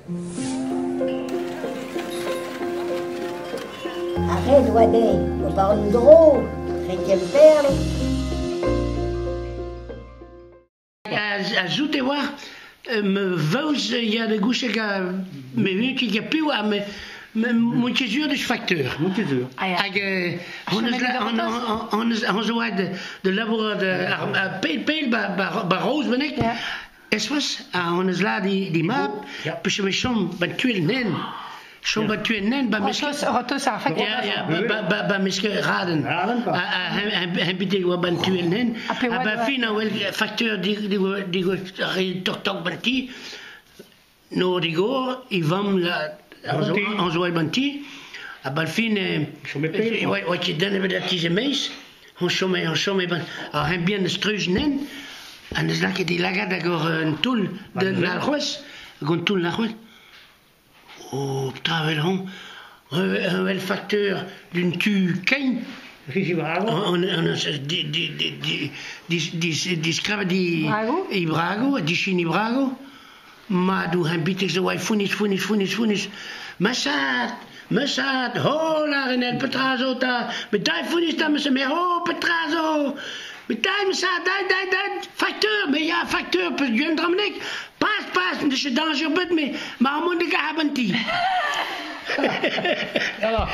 Ar ret oa dezhi ober un dro dre Gemperle. A zout e oa ma vaouez ya da gousket gant me ket get piv ha me m'on ket sur deus fakteur. N'on ket sur. Hag hon zo aet da labourat ar pell pell ba Roz bennak. Espoz ha hon eus lâret d'he mab peus me chom ba tuel nen. Chom ba tuel nen ba mesk Rotos ar fakteur. Ya, ya, ba mesk raden. Raden, pa. Ha betek oa ban tuel nen. Ha ba fin a wel fakteur di tok tok ban ti. No digor, i vamm la an zo ban ti. Ha ba fin oa ket den ebet a ti meiz. Hon chome, hon chome ban, ha hen bihan struj nen. Ha neus lakaet e lagad hag ur un toull d'un alc'hwez, hag un toull alc'hwez. Oh, petra vel hon Un wel facteur d'un tu kein. Rigi Brago. On di di di di di diskravet di i brago, dichin i brago. Ma dou hen bitek zo oa founis, founis, founis, founis. Masad, masad, ho la renel, petra zo ta. Met dai founis ta, me ho, petra zo. Met dai, masad, dai, dai, dai, facteur, mais ja, facteur, peus gwen dramnek. Pas, pas, ne se danger bet, mais ma amon de gabanti. Alors.